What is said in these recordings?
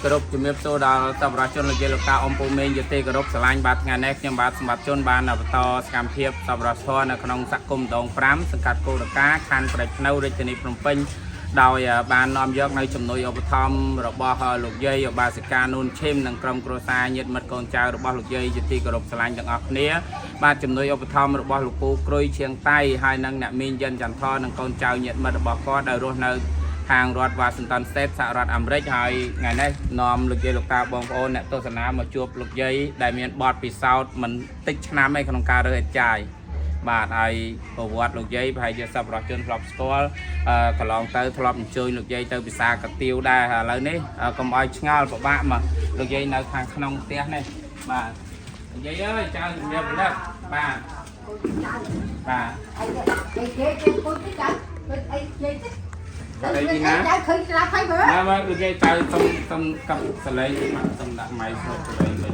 គោរពជំរាបសួរដល់សប្បុរសជនលោកយាយលោកតាអ៊ំពូមេងយទេគោរពស្រឡាញ់បាទថ្ងៃនេះខ្ញុំបាទសម្បត្តិជនបានបន្តសកម្មភាពសប្បុរសធម៌នៅក្នុងសហគមន៍ដង5សង្កាត់គោរកាខណ្ឌព្រែកភ្នៅរាជធានីភ្នំពេញដោយបាននាំយកនៅជំនួយឧបត្ថម្ភរបស់លោកយាយឧបាសិកានួនឈឹមនិងក្រុមគ្រួសារញាតិមិត្តកូនចៅរបស់លោកយាយជាទីគោរពស្រឡាញ់ទាំងអស់គ្នាបាទជំនួយឧបត្ថម្ភរបស់លោកពូក្រុយឈៀងតៃហើយនិងអ្នកមីងយិនចន្ទថនិងកូនចៅញាតិមិត្តរបស់គាត់ដែលរស់នៅ ខាងរដ្ឋ Washington State សហរដ្ឋអាមេរិកហើយថ្ងៃនេះនាំលោកយាយលោកតាបងប្អូនអ្នកទស្សនាមកជួបលោកយាយដែលមានបទពិសោធន៍មិនតិចឆ្នាំឯក្នុងការរើសអេតចាយបាទហើយប្រវត្តិលោកយាយប្រហែលជាសប្បុរសជនធ្លាប់ស្គាល់អឺកន្លងទៅធ្លាប់អញ្ជើញលោកយាយទៅពិសាកាទៀវដែរឥឡូវនេះកុំឲ្យឆ្ងល់ពិបាកមកលោកយាយនៅខាងក្នុងផ្ទះនេះបាទលោកយាយអើយចៅជំរាបលឹកបាទបាទ អីអីគេគេពុជចៅអីគេទេចៅឃើញស្រាប់ហើយមើល ណាមកលោកយាយចៅសុំសុំកັບសលេងមកសុំដាក់ម៉ៃស្រូបសលេងវិញ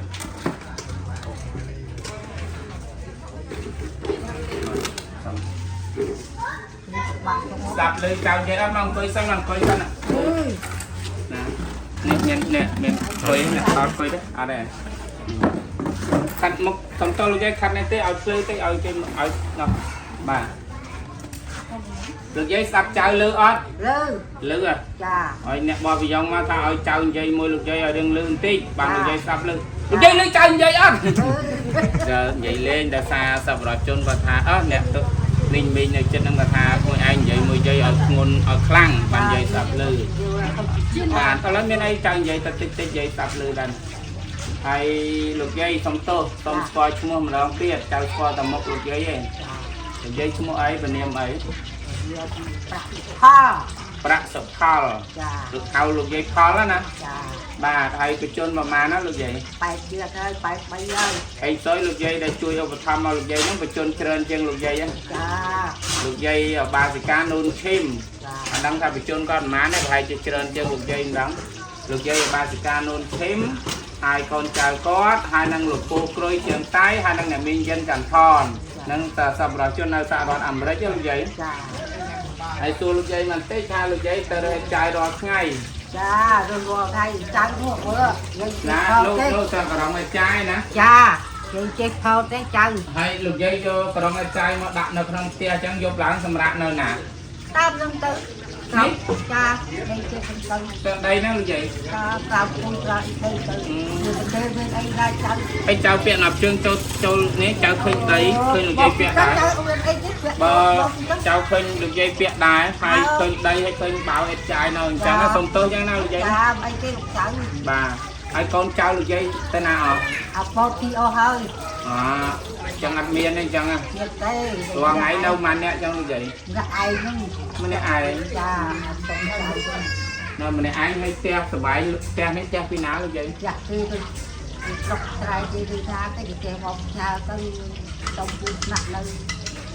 ស្ដាប់លើចៅនិយាយអត់មកអង្គុយសិនមកអង្គុយសិនណានេះមាននេះមានអង្គុយនេះអត់អង្គុយទេអត់ទេខាត់មុខសំតលោកយាយខាត់នេះទេឲ្យភ្លឺតិចឲ្យគេឲ្យនោះបាទលោកយាយស្ដាប់ចៅលើអត់ លើ លើហ៎ ចា ឲ្យអ្នកបោះវិយងមកថាឲ្យចៅនិយាយមួយលោកយាយឲ្យរឿងលឺបន្តិចបានលោកយាយស្ដាប់លើលោកយាយលើចៅនិយាយអត់ ចើនិយាយលេងដោយសារសប្បុរសជនគាត់ថាអើអ្នកទៅនេះមីងនៅចិត្តហ្នឹងគាត់ថាមួយឯងនិយាយមួយយាយឲ្យធ្ងន់ឲ្យខ្លាំងបាននិយាយស្ដាប់ឮបាទឥឡូវមានអីចង់និយាយតែតិចតិចនិយាយស្ដាប់ឮដែរហើយលោកយាយសុំទោសសុំស្គាល់ឈ្មោះម្ដងទៀតចៅស្គាល់តែមុខលោកយាយឯងលោកយាយឈ្មោះអីពនាមអី ផល ប្រាក់សុផល ចា លោកហៅលោកយាយផលណា ចា បាទហើយបជនប្រមាណណាលោកយាយ បែកទៀតហើយបែក3ហើយ ហើយសុយលោកយាយដែលជួយឧបត្ថម្ភមកលោកយាយហ្នឹងបជនច្រើនជាងលោកយាយហ្នឹង ចា លោកយាយបាសិកានូនឈឹម ចា អត់ដឹងថាបញ្ជនគាត់ប្រហែលទេប្រហែលជាច្រើនជាងលោកយាយមិនដឹងលោកយាយបាសិកានូនឈឹមហើយកូនចៅគាត់ហើយនឹងលោកពូក្រុយជាងតៃហើយនឹងអ្នកមីងយិនចន្ទថននឹងតសប្បុរសជននៅសហរដ្ឋអាមេរិកលោកយាយ ចា ហើយសួរលោកយាយបន្តិចថាលោកយាយទៅរើសចាយរាល់ថ្ងៃ ចារស់រាល់ថ្ងៃចៅនោះមើលយើងចេះ ណា ផលទេ លោកលោកតែក្រុងឲ្យចាយណា ចាយើងចេះផលទេចៅ ហើយលោកយាយយកក្រុងឲ្យចាយមកដាក់នៅក្នុងផ្ទះអញ្ចឹងយកឡើងសម្រាប់នៅណា តាមនឹងទៅចាយើងចេះទៅ ទៅដីហ្នឹងលោកយាយ ចាប្រាប់ពូប្រាប់ទៅទៅទៅមានអីដែរចៅ ហើយចៅពាក់ណាប់ជើងចូលចូលនេះចៅឃើញដីឃើញលោកយាយពាក់ដែរ ចៅមានអីទេពាក់ បើចៅឃើញលោកយាយពាក់ដែរហើយឃើញដីហើយឃើញបៅអេតចាយនៅអញ្ចឹងណាសុំទោសយ៉ាងណាលោកយាយណា តាមអីទេលោកចៅ បាទហើយកូនចៅលោកយាយទៅណាអត់ អាប៉ោទីអស់ហើយ អអញ្ចឹងអត់មានទេអញ្ចឹងណា មានទេ រាល់ថ្ងៃនៅម៉ានអ្នកអញ្ចឹងលោកយាយ ម្នាក់ឯងហ្នឹង ម្នាក់ឯង ចាអត់សុំចៅ នៅម្នាក់ឯងហើយផ្ទះសបាយផ្ទះនេះផ្ទះពីណាលោកយាយ ចាក់គេទៅស្រុកស្រែគេទៅថាទៅគេមកផ្ញើទៅសុំពូស្នាក់នៅ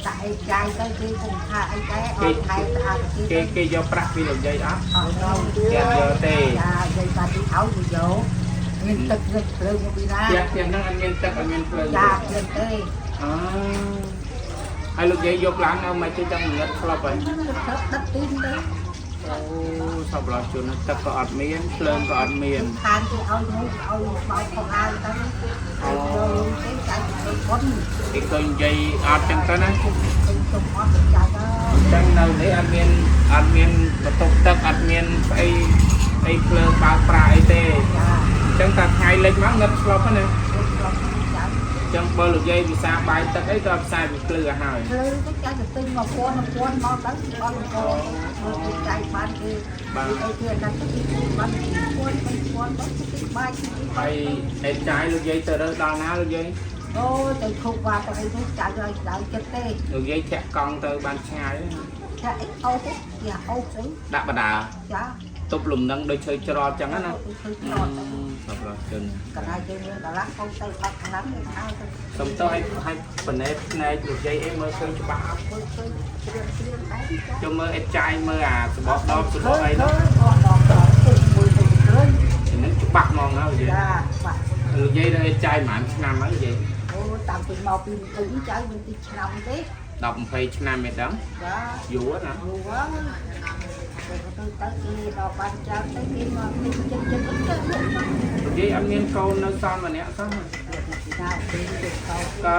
ដាក់អីចាយទៅគេគុំថាអីដែរអត់ថែស្អាតគេ គេគេយកប្រាក់ពីលោកយាយអត់ អត់ទៅ គេអត់យកទេ ចាយាយបាទីឲ្យទៅយកមានទឹកទឹកភ្លើងមកពីណា ផ្ទះផ្ទះហ្នឹងអត់មានទឹកអត់មានភ្លើង ចាមានទេ អហើយលោកយាយយកឡើងនៅមិនទេចង់ងឹតក្លប់ហើយ ទឹកដឹកទីនទៅ អូសប្បុរសជនទឹកក៏អត់មានភ្លើងក៏អត់មាន ខាងគេឲ្យនោះឲ្យបោកខោអាវទៅឲ្យយកទេចៅទៅប៉ុន គេឃើញនិយាយអត់ចឹងទៅណា ទៅសុំអត់ចៅទៅ ចឹងនៅនេះអត់មានអត់មានបន្ទប់ទឹកអត់មានស្អីអីភ្លើងបើកប្រាក់អីទេ ចា ចឹងតែថ្ងៃលិចមកងឹតស្លប់ហ្នឹងណា ស្លប់ចៅ ចឹងបើលោកយាយវិសាបាយទឹកអីក៏ផ្សាយពីភ្លឺឲ្យហើយ ភ្លើងទៅចៅទៅទិញមកពាន់ពាន់មកទៅអត់កមើលគេចៃបានគេអីគេអាហ្នឹងទៅគេបានពាន់ពាន់ទៅគេបាយគេ ហើយអេតចាយលោកយាយទៅរើសដល់ណាលោកយាយ អូទៅខុកវ៉ាទៅអីទៅចៅឲ្យដៅចិត្តទេ លោកយាយធាក់កង់ទៅបានឆ្ងាយ ចាអីអូទៅយ៉ាអូស្អី ដាក់បដា ចា ទប់លំនឹងដូចឈើច្រត់ចឹងណា ធ្វើច្រត់ទៅ សប្បុរសជនក ណ្ដាលជើងមានដលាក់អូទៅអត់ខ្លាំងអើទៅ សុំទោសឲ្យឲ្យបណេតភ្នែកលោកយាយអីមើលឃើញច្បាស់អត់ ធ្វើឃើញជ្រៀងជ្រៀងដែរចា ចូលមើលអេតចាយមើលអាសបកដបសបកអីនោះ អត់ដល់ដល់ទៅមើលទៅឃើញ ហ្នឹងច្បាស់ហ្មងណាលោកយាយ ចាបាទ លោកយាយដល់អេតចាយប្រហែលឆ្នាំហើយលោកយាយ អូតាំងពីមកពីទៅចៅមិនទីឆ្នាំទេ 10 20ឆ្នាំឯដឹង បាទ យូរណា យូរហើយទៅទៅគេដល់បានចៅទៅគេមកទិញចិត្តចិត្តទៅ យាយអត់មានកូននៅសល់ម្នាក់សោះ ចៅពីទៅកោ ក៏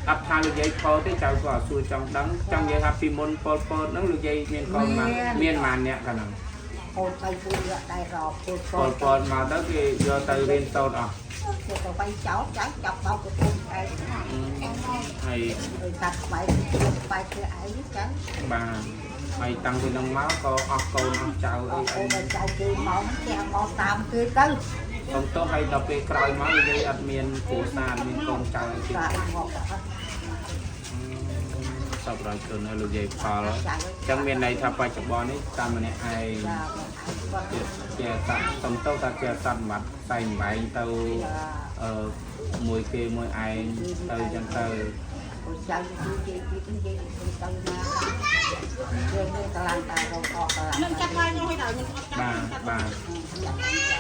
អត់ថាលោកយាយផលទេចៅក៏សួរចង់ដឹងចង់និយាយថាពីមុនប៉ុលពតហ្នឹងលោកយាយមានកូនមកមានប៉ុន្មានអ្នកកាលហ្នឹង កូនទៅពូយកដែររកពូ ប៉ុលពតមកទៅគេយកទៅរៀនសូត្រអស់ ទៅវាយចោលចៅចាប់បោកប្រពន្ធឯង ហើយ ដោយថាក្បែរក្បែរគឺឯងចឹង បាទហើយតាំងពីហ្នឹងមកក៏អស់កូនអស់ចៅ អ អី ស់កូ អី នដល់ចៅគេមកគេមកតាមគេទៅ សុំទោសហើយដល់ពេលក្រោយមកនិយាយអត់មានគ្រួសារមានកូនចៅអីទៀត បាទមកអត់ សប្បាយជនហើយលោកយាយផលអញ្ចឹងមានន័យថាបច្ចុប្បន្ននេះតាមម្នាក់ឯង បាទ ជាជាសត្វសុំទោសថាជាសត្វបាត់តែងបែងទៅអឺមួយគេមួយឯងទៅអញ្ចឹងទៅ កូនចៅគឺគេគេនិយាយទៅណាគេនៅកលាំងតែរកអកលាំង ខ្ញុំចាប់ហើយខ្ញុំឲ្យដល់ខ្ញុំអត់ចាប់ បាទបាទ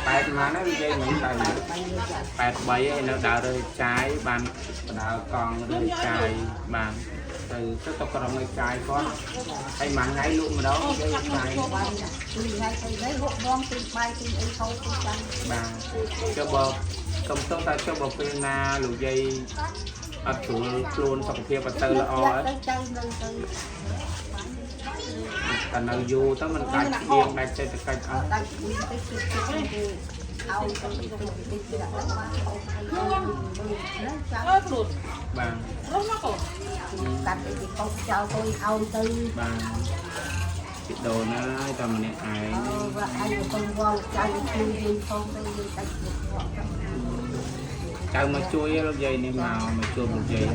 ប៉ែតម៉ានណានិយាយមិញទៅ83ឯនៅដើររើសចាយបានបដើកង់រើសចាយបាទទៅទៅទៅក្រុងរើសចាយគាត់ហើយមួយថ្ងៃលក់ម្ដងនិយាយចាយ បាយទីថ្ងៃទៅនេះហូបដងទីបាយទីអីហូបទីចាំ បាទចុះបើសុំទោសតែចុះបើពេលណាលោកយាយអត់ស្រួលខ្លួនសុខភាពអត់ទៅល្អអត់ ទៅចៅនៅទៅ តែនៅយូរទៅมันដាច់ស្បៀងដាច់សេដ្ឋកិច្ចអស់ ដាច់ទីទៅទីទៅគេឲ្យទៅទីទីទីដាក់បានហូបទៅណាចៅ អើព្រួត បាទ រស់មកកូន កាត់អីគេកោចោលទៅឲ្យទៅ បាទពីដូនណាយតែម្នាក់ឯង អឺវាឲ្យទៅវល់ចៅជួយយើងផងទៅយើងដាច់ ចៅមកជួយលោកយាយនេះមកមកជួបលោកយាយ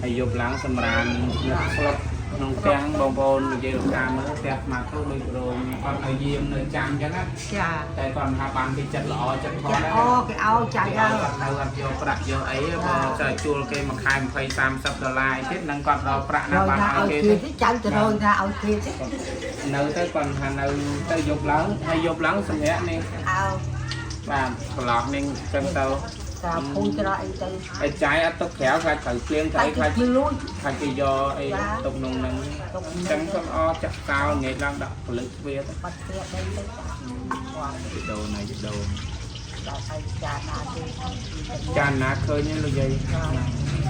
ហើយយប់ឡើងសម្រាននឹកស្លុតក្នុងផ្ទះបងប្អូនលោកយាយលោកតាមើលផ្ទះមកទៅដូចរោងគាត់នៅយាមនៅចាំអញ្ចឹងណា ចា តែគាត់ថាបានគេចិត្តល្អចិត្តផង ចា ដែរ អូគេឲ្យចា គេ ហើ ឲ្យគាត់នៅអត់យកប្រាក់យកអីបើចើជួលគេមួយខែ20 30ដុល្លារអីទៀតនឹងគាត់ដល់ប្រាក់ណា រយ បាន ថាឲ្យ ឲ្យគេទេ គេទេចៅទៅរយថាឲ្យគេទេ នៅទៅគាត់ថានៅទៅយប់ឡើងហើយយប់ឡើងសម្រាប់នេះ អើ បាទប្រឡោះនេះអញ្ចឹងទៅ តាពូច្រកអីទៅ ហើយចាយអត់ទុកក្រៅខ្លាចត្រូវភ្លៀង តែ ត្រូវខ្លាច គេលួច ខ្លាចគេយកអីទុកក្នុងហ្នឹង ទុក អញ្ចឹងគាត់អចាក់កោងាយឡើងដាក់ផលិតវាទៅ បាត់ទៀតដីទៅចាគាត់ ជីដូនណាជីដូន ដល់ហើយចាណាទេ ចានណាឃើញទេលោកយាយ ចា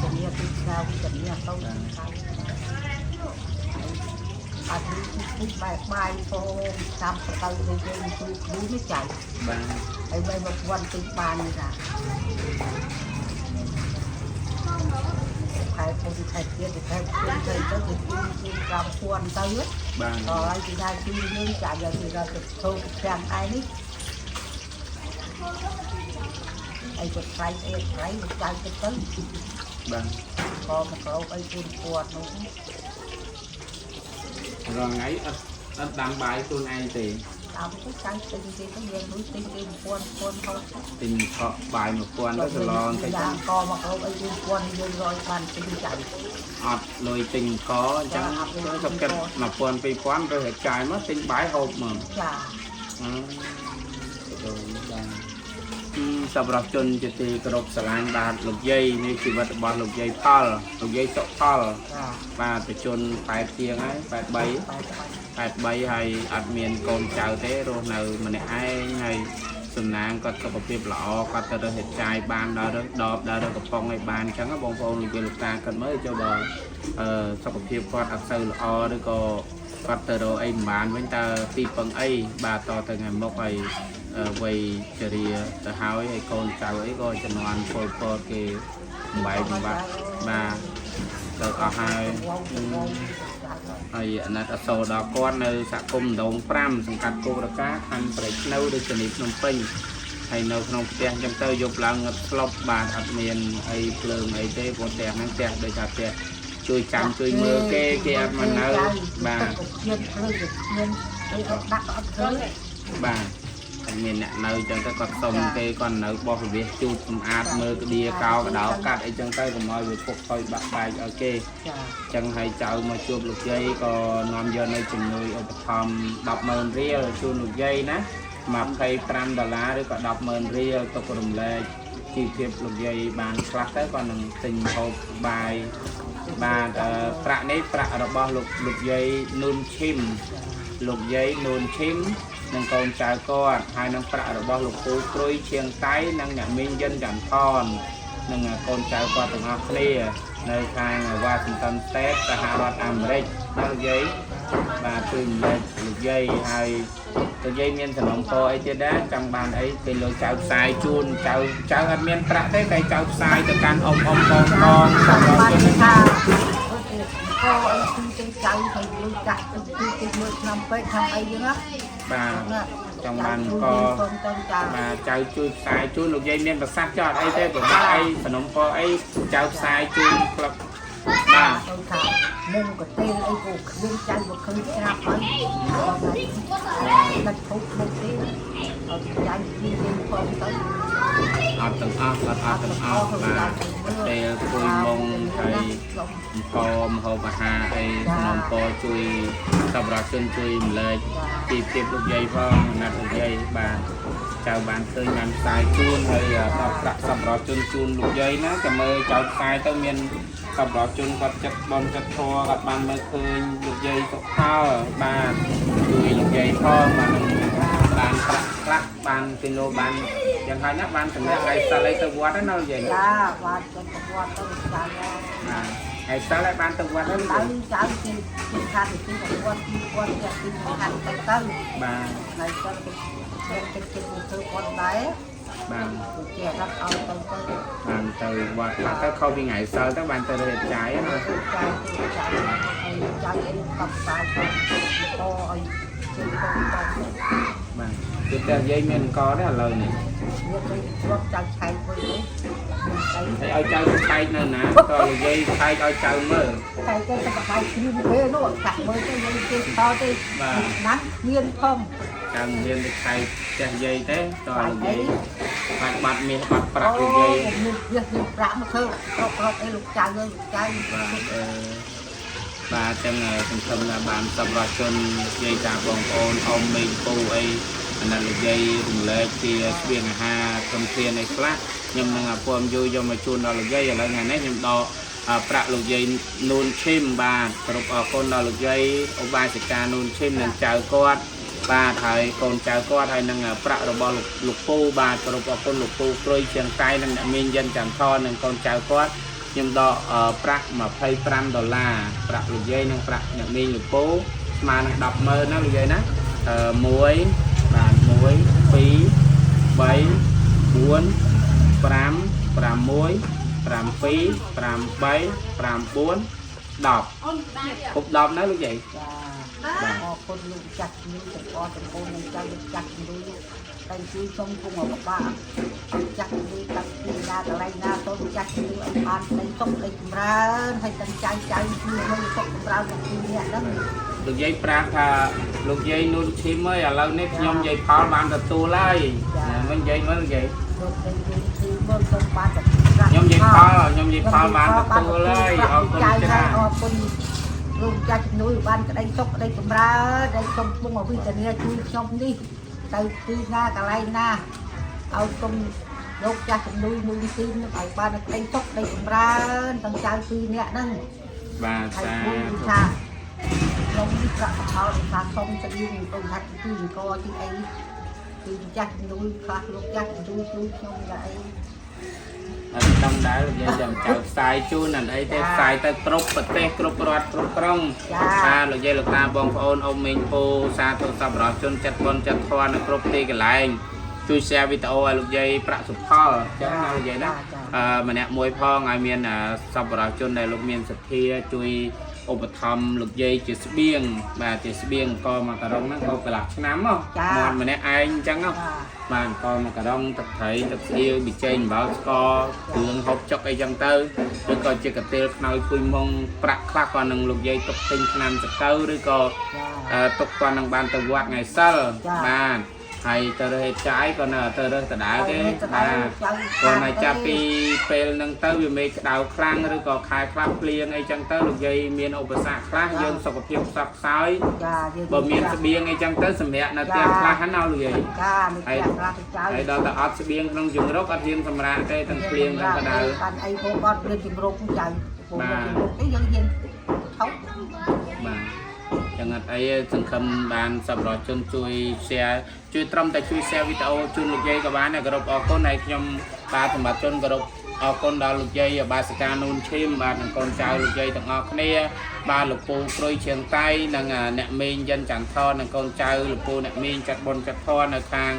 ជំនាញទីស្រាវជំនាញទៅខៅអត់ទីបាយបាយផងតាមទៅយើងជួយគ្រូនេះចៃ បាទ ហើយបែរមកវត្តទីបាននេះថាខែពុនខែទៀតខែពុនទៅទៅគេជួយក្រាបពួនទៅ បាទ ដល់ហើយគេថាជួយយើងចាយកគេដល់ទៅធ្វើទាំងឯនេះអីក៏ត្រៃអីត្រៃចៅទៅទៅ បាទ ក៏មកក្របអីពួនពួននោះ រាល់ថ្ងៃអត់អត់ដាំបាយខ្លួនឯងទេ តាមទៅចៅទិញគេទៅយើងនោះទិញគេពួនពួនហូប ទិញខកបាយ1000ទៅសឡងតិច តាមកមកក្របអីពួនយើងរយបានទិញចៅ អត់លុយទិញកអញ្ចឹងទៅគិត1000 2000ទៅចាយមកទិញបាយហូបមក ចា អឺដូនបាទសម្រាប់ជនជាទីគោរពស្រឡាញ់បាទលោកយាយនេះជីវិតរបស់លោកយាយផលលោកយាយសុផល ចា បាទបជន8ជាងហើយ83 បាយបាយ 83ហើយអត់មានកូនចៅទេរស់នៅម្នាក់ឯងហើយសំណាងគាត់សុខភាពល្អគាត់ទៅរើសហេតុចាយបានដល់រើសដបដល់រើសកំប៉ុងឲ្យបានអញ្ចឹងណាបងប្អូនលោកយាយលោកតាគាត់មើលចូលបើអឺសុខភាពគាត់អត់សូវល្អឬក៏គាត់ទៅរកអីមិនបានវិញតើទីពឹងអីបាទតទៅថ្ងៃមុខហើយអឺវ័យជរាទៅហើយហើយកូនចៅអីក៏ជំនាន់ពលពតគេបំបែកបំបាក់បាទទៅអស់ហើយ វងវង ហើយអាណិតអសូរដល់គាត់នៅសហគមន៍ដង5សង្កាត់គោករកាខណ្ឌព្រែកស្នូវរាជធានីភ្នំពេញហើយនៅក្នុងផ្ទះអញ្ចឹងទៅយប់ឡើងងឹតស្លុបបាទអត់មានអីភ្លើងអីទេព្រោះផ្ទះហ្នឹងផ្ទះដូចថាផ្ទះជួយចាំជួយមើលគេគេអត់មកនៅបាទ មានភ្លើងមានអីអត់ដាក់អត់ឃើញ បាទអត់មានអ្នកនៅអញ្ចឹងទៅគាត់សុំគេគាត់នៅបោះពវិសជូតសម្អាតមើលក្ដៀកោកដោកាត់អីចឹងទៅកុំឲ្យវាពុកថយបាក់បែកឲ្យគេ ចា ចឹងហើយចៅមកជួបលោកយាយក៏នាំយកនៅជំនួយឧបត្ថម្ភ100000រៀលជូនលោកយាយណា25ដុល្លារឬក៏100000រៀលទុករំលែកជីវភាពលោកយាយបានខ្លះទៅក៏នឹងទិញហូបបាយបាទអឺប្រាក់នេះប្រាក់របស់លោកលោកយាយនួនឈឹមលោកយាយនួនឈឹម និងកូនចៅគាត់ហើយនឹងប្រាក់របស់លោកពូគ្រុយឈៀងតៃនិងអ្នកមីងយិនចន្ទថននិងកូនចៅគាត់ទាំងអស់គ្នានៅខាង Washington State សហរដ្ឋអាមេរិកដល់យាយបាទជួយម្លែកលោកយាយហើយលោកយាយមានសំណងពរអីទៀតដែរចង់បានអីគេលោកចៅផ្សាយជូនចៅចៅអត់មានប្រាក់ទេតែចៅផ្សាយទៅកាន់អ៊ំអ៊ំបងបង ច សម្ ង់បាន រាប់ជន ថាក៏អីគឺទៅចៅហើយលុយកាក់ទៅគឺទៅមើលឆ្នាំពេកឆ្នាំអីចឹងណា បាទចង់បានក ទៅចា បាទចៅជួយផ្សាយជូនលោកយាយមានប្រសាសន៍ចោតអីទេពិបាកអីសំណុំពរអីចៅផ្សាយជូនក្លឹបបាទ ទៅថាមុំកតេលអីក៏គ្មានចៅក៏ឃើញស្រាប់ហើយដាច់ធូបមុខទេអត់ចៅពីយើងផងទៅ អត់ទាំងអស់អត់អត់ទាំងអស់បាទប្រទេលគួយមុងហើយអង្គមហូបអាហារអីសំណុំពរជួយសម្រាប់ជនជួយម្លែកពីភាពលោកយាយផងណាត់លោកយាយបាទចៅបានឃើញបានផ្សាយជូនហើយដល់ប្រាក់សម្រាប់ជនជូនលោកយាយណាចាំមើលចៅផ្សាយទៅមានសម្រាប់ជនគាត់ចិត្តបនចិត្តធរគាត់បានមើលឃើញលោកយាយសុខផលបាទជួយលោកយាយផងបាទនឹងបានប្រាក់ខ្លះបានគីឡូបានយ៉ាងហើយណាបានសម្រាប់ថ្ងៃសិលអីទៅវត្តណាលោកយាយ ចាបាទទៅប្រវត្តិទៅចៅ បាទថ្ងៃសិលឲ្យបានទៅវត្តហ្នឹង ចៅចៅគេគេថាទៅទីប្រវត្តិទីគាត់ទីខាត់ទៅទៅ បាទ ថ្ងៃទៅគេគេគេធ្វើគាត់ដែរ បាទ គេរត់ឲ្យទៅទៅ បានទៅវត្តខ្លះទៅខុសពីថ្ងៃសិលទៅបានទៅរៀបចាយណា ចៅចៅឲ្យចៅអីកប់សាយទៅតឲ្យជិះទៅទៅ បាទគឺតែនិយាយមានអង្គដែរឥឡូវនេះ វាទៅធ្លាប់ចៅឆែកវិញទេ ហើយឲ្យចៅឆែកនៅណាតើនិយាយឆែកឲ្យចៅមើល តែទៅទៅបាយគ្មានពេលនោះកាក់មើលទៅយើងគេតទេណាស់គ្មានផង ចៅមានទៅឆែកចេះនិយាយទេតើនិយាយបាច់បាត់មាសបាត់ប្រាក់និយាយ មានវាមានប្រាក់មកធ្វើក្របក្របអីលោកចៅលោកចៅ បាទអឺបាទចឹងសង្ឃឹមថាបានសម្រាប់ជននិយាយតាបងប្អូនអ៊ំមេងពូអីអាណិតនិយាយរំលែកជាស្បៀងអាហារធនធានអីខ្លះខ្ញុំនឹងអាពំយូរយកមកជូនដល់លោកយាយឥឡូវថ្ងៃនេះខ្ញុំដកប្រាក់លោកយាយនួនឈឹមបាទគ្រប់អរគុណដល់លោកយាយឧបាសិកានួនឈឹមនិងចៅគាត់បាទហើយកូនចៅគាត់ហើយនឹងប្រាក់របស់លោកពូបាទគ្រប់អរគុណលោកពូគ្រុយជាងតៃនិងអ្នកមីងយិនចន្ទថននិងកូនចៅគាត់ខ្ញុំដកប្រាក់25ដុល្លារប្រាក់លោកយាយនិងប្រាក់អ្នកមីងលោកពូស្មើនឹង100000ណាលោកយាយណា1បាទ1 2 3 4 5 6 7 8 9 10 អូនដែរ គ្រប់10ណាលោកយាយ ចាអរគុណលោកចាស់ជំនួយទាំងអស់ទាំងកូននិងចៅលោកចាស់ជំនួយតែជួយសុំគង់ឲ្យបាក់ចាស់ជំនួយតាំងពីណាកន្លែងណាទៅចាស់ជំនួយឲ្យបានតែសុខតែចម្រើនហើយទាំងចៅចៅជួយមើលសុខចម្រើនទាំងពីរនាក់ហ្នឹង លោកយាយប្រាប់ថាលោកយាយនួនឈីមអើយឥឡូវនេះខ្ញុំយាយផលបានទទួលហើយមិននិយាយមើលលោកយាយ លោកតែជួយជួយមើលទៅបានតែ ខ្ញុំយាយផលខ្ញុំយាយផលបានទទួលហើយអរគុណច្រើន អរគុណលោកចាស់ជំនួយបានក្តីសុខក្តីចម្រើនដែលសូមពងអវិជ្ជាជួយខ្ញុំនេះទៅទីណាកន្លែងណាឲ្យគុំលោកចាស់ជំនួយមួយទីនឹងឲ្យបានក្តីសុខក្តីចម្រើនទាំងចៅពីរនាក់ហ្នឹង បាទ ហើយ សា មួយ ធុ ថាខ្ញុំនេះប្រាក់ផលថាសុំស្អៀងទៅហាត់ទីអង្គទីអីទីចាស់ជំនួយខ្លះលោកចាស់ជំនួយជួយខ្ញុំដែរអី អត់ដឹងដែរលោកយាយចាំចៅផ្សាយជូនអានអីទេផ្សាយទៅគ្រប់ប្រទេសគ្រប់រដ្ឋគ្រប់ក្រុងថាលោកយាយលោកតាបងប្អូនអ៊ំមីងពូសាធុសប្បុរសជនចិត្តបុណ្យចិត្តធម៌នៅគ្រប់ទីកន្លែងជួយ share វីដេអូឲ្យលោកយាយប្រាក់សុផលអញ្ចឹងណាលោកយាយណាអឺម្នាក់មួយផងឲ្យមានសប្បុរសជនដែលលោកមានសទ្ធាជួយឧបត្ថម្ភលោកយាយជាស្បៀងបាទជាស្បៀងកមកការុងហ្នឹងក៏កន្លះឆ្នាំហ៎មាត់ម្នាក់ឯងអញ្ចឹងហ៎ បានកមកការុងទឹកត្រីទឹកស្អៀវប៊ីចេងអំបិលស្ករគ្រឿងហូបចុកអីចឹងទៅឬក៏ជាកាទៀលខ្នើយពុយមុងប្រាក់ខ្លះក៏នឹងលោកយាយទុកទិញឆ្នាំសកៅឬក៏ទុកក៏នឹងបានទៅវត្តថ្ងៃសិលបាទហើយទៅរើសចាយក៏នៅទៅរើសដដែលទេបាទគាត់តែចាប់ពីពេលហ្នឹងទៅវាមេឃក្តៅខ្លាំងឬក៏ខែខ្លះភ្លៀងអីចឹងទៅលោកយាយមានឧបសគ្គខ្លះយើងសុខភាពខ្សត់ខ្សោយបើមានស្បៀងអីចឹងទៅសម្រាប់នៅផ្ទះខ្លះហ្នឹងណាលោកយាយ ចានៅផ្ទះខ្លះទៅចៅ ហើយដល់តែអត់ស្បៀងក្នុងជង្រុកអត់ហ៊ានសម្រាកទេទាំងភ្លៀងទាំងក្តៅ បានអីបងអត់មានជង្រុកចៅបងជង្រុកទេយើងហ៊ានថោក បាទ ចឹងអត់អីទេសង្ឃឹមបានសប្បុរសជនជួយ share ជួយត្រឹមតែជួយ share វីដេអូជូនលោកយាយក៏បានដែរគោរពអរគុណហើយខ្ញុំបាទសម្បត្តិជនគោរពអរគុណដល់លោកយាយបាសិកានូនឈីមបាទនិងកូនចៅលោកយាយទាំងអស់គ្នាបាទលោកពូក្រុយឈៀងតៃនិងអ្នកមីងយិនចន្ទថននិងកូនចៅលោកពូអ្នកមីងចាត់បុនចាត់ធននៅខាង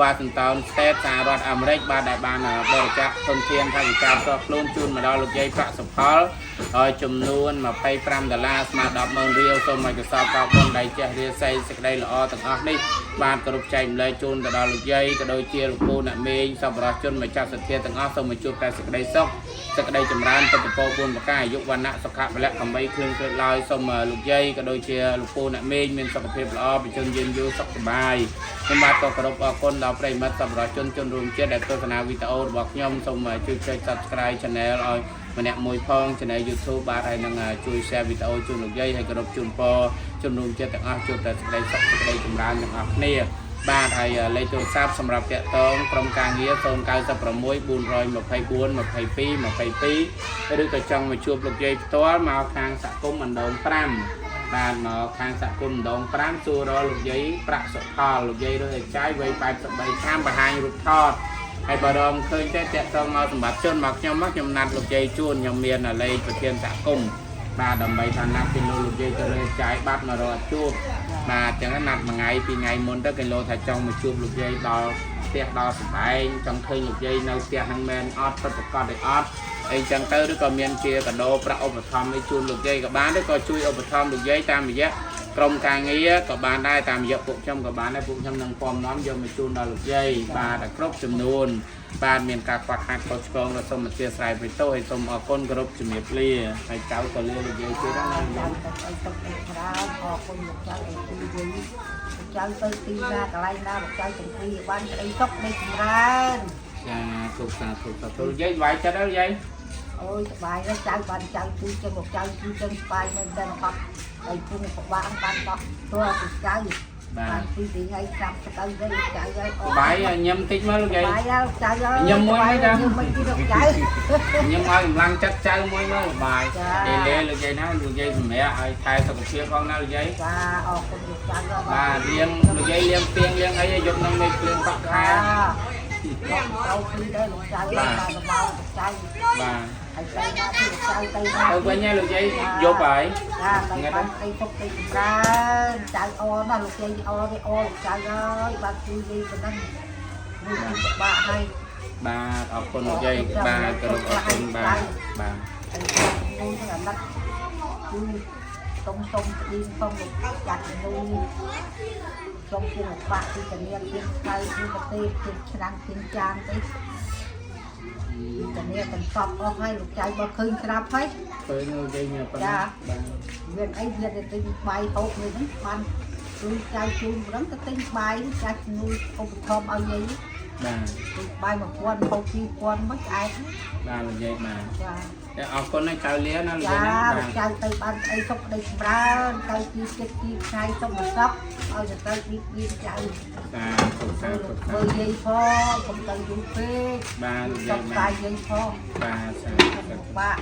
វ៉ាស៊ីនតោន State សហរដ្ឋអាមេរិកបាទដែលបានបរិច្ចាគធនធានថវិកាផ្ទាល់ខ្លួនជូនមកដល់លោកយាយប្រាក់សុផលហើយចំនួន25ដុល្លារស្មើ100000រៀលសូមឲ្យកសលកោបុណ្យដៃចេះរាសីសេចក្តីល្អទាំងអស់នេះបានគ្រប់ចែកម្លែកជូនទៅដល់លោកយាយក៏ដូចជាលោកពូអ្នកមេងសប្បុរសជនម្ចាស់សទ្ធាទាំងអស់សូមឲ្យជួបតែសេចក្តីសុខសេចក្តីចម្រើនពុទ្ធពរ4ប្រការអាយុវណ្ណៈសុខៈពលៈកំបីគ្រឿងគ្រឿងឡើយសូមលោកយាយក៏ដូចជាលោកពូអ្នកមេងមានសុខភាពល្អបញ្ជនយឺនយូរសុខសប្បាយខ្ញុំបាទក៏គោរពអរគុណដល់ប្រិយមិត្តសប្បុរសជនជនរួមជាតិដែលទស្សនាវីដេអូរបស់ខ្ញុំសូមជួយចុច Subscribe Channel ឲ្យម្នាក់មួយផង Channel YouTube បាទហើយនឹងជួយ share វីដេអូជូនលោកយាយហើយគោរពជូនពរជនរួមជាតិទាំងអស់ជួបតែសេចក្តីសុខសេចក្តីចម្រើនទាំងអស់គ្នាបាទហើយលេខទូរស័ព្ទសម្រាប់តាក់ទងក្រុមការងារ096 424 22 22ឬក៏ចង់មកជួបលោកយាយផ្ទាល់មកខាងសហគមន៍អណ្ដូង5បាទមកខាងសហគមន៍អណ្ដូង5សួររកលោកយាយប្រាក់សុផលលោកយាយរើសឲ្យចាយវ័យ83ឆ្នាំបង្ហាញរូបថតហើយបើរមឃើញទេតាក់ទងមកសម្បត្តិជនមកខ្ញុំមកខ្ញុំណាត់លោកយាយជួនខ្ញុំមានលេខប្រធានសហគមន៍បាទដើម្បីថាណាត់ពីលោកយាយទៅរើសចាយបាត់មករកជួបបាទអញ្ចឹងណាត់មួយថ្ងៃពីរថ្ងៃមុនទៅគេលោថាចង់មកជួបលោកយាយដល់ផ្ទះដល់សម្បែងចង់ឃើញលោកយាយនៅផ្ទះហ្នឹងមែនអត់ពិតប្រាកដទេអត់អីចឹងទៅឬក៏មានជាកដោប្រាក់ឧបត្ថម្ភឲ្យជូនលោកយាយក៏បានឬក៏ជួយឧបត្ថម្ភលោកយាយតាមរយៈក្រុមការងារក៏បានដែរតាមរយៈពួកខ្ញុំក៏បានដែរពួកខ្ញុំនឹងពំនាំយកមកជូនដល់លោកយាយបាទតែគ្រប់ចំនួនបាទមានការខ្វះខាតខុសឆ្គងក៏សូមអធិស្ឋានប្រទោសហើយសូមអរគុណគោរពជំរាបលាហើយចៅក៏លាលោកយាយជួយដែរណា ចៅទៅអីទុកអីច្រើនអរគុណលោកចៅអីទីវិញចៅទៅទីណាកន្លែងណាលោកចៅទាំងពីរបានអីទុកនេះចម្រើន ចាទុកសាទុកសាទុកយាយវាយចិត្តហើយយាយ អូយសប្បាយហើយចៅបានចៅជួយចឹងលោកចៅជួយចឹងសប្បាយមែនតើអត់ហើយពុំពិបាកបានដោះទោះទៅចៅ បាទ បានពីថ្ងៃស្រាប់ទៅទៅលោកចៅហើយ សប្បាយញឹមតិចមើលលោកយាយ សប្បាយហើយលោកចៅហើយ ញឹមមួយមើលចា ញឹមមួយទៀតលោកចៅ ញឹមឲ្យកម្លាំងចិត្តចៅមួយមើលបាយ ចា ទេលេលោកយាយណាលោកយាយសម្រាប់ឲ្យថែសុខភាពផងណាលោកយាយ ចាអរគុណលោកចៅ បាទលៀងលោកយាយលៀងពីងលៀងអីឲ្យយប់នឹងមេឃភ្លៀងបាក់ខែ ចាលោកចៅពីដែរលោកចៅបានមកលោកចៅ បាទ ហើយទៅណាទីលោកចៅទៅណា ទៅវិញហើយលោកយាយយប់ហើយ ចាទៅបានអីទុកទៅចម្រើនចៅអណាស់លោកយាយអទេអលោកចៅហើយបានជួយយាយប៉ុណ្ណឹងមួយពីពិបាកហើយ បាទអរគុណលោកយាយបាទគោរពអរគុណបាទបាទ ហើយមួយហ្នឹងអាណិតគឺសុំសុំស្ឌីងសុំលោកចាត់នូសុំពុំបាក់ទីតានាជាងខៅជាងប្រទេសជាងឆ្នាំជាងចានទេទីតានាទាំងសពអស់ហើយលោកចៅបើឃើញស្រាប់ហើយ ឃើញលោកយាយញ៉ាំប៉ុណ្ណាបាទ មានអីវាទៅទិញបាយហូបនេះហ្នឹងបានជួយចៅជូនប៉ុណ្ណឹងទៅទិញបាយចាស់ជំនួយឧបត្ថម្ភឲ្យយាយ បាទ ទិញបាយ1000ហូប2000មកឆ្អែត បាទលោកយាយបាទ ចា តែអរគុណណាស់ចៅលាណាលោក ចា យាយណា លោក បាទ ចៅទៅបានអីសុខដីចម្រើនទៅទីចិត្តទីថ្ងៃសុខមកសុខឲ្យទៅទៅពីពីចៅ សាធុសាធុសា មើលយាយផងកុំទៅយូរពេក បាទលោក សុ យាយបាទ ខកាយយាយផង បាទសា សុ ធុ ខបាក់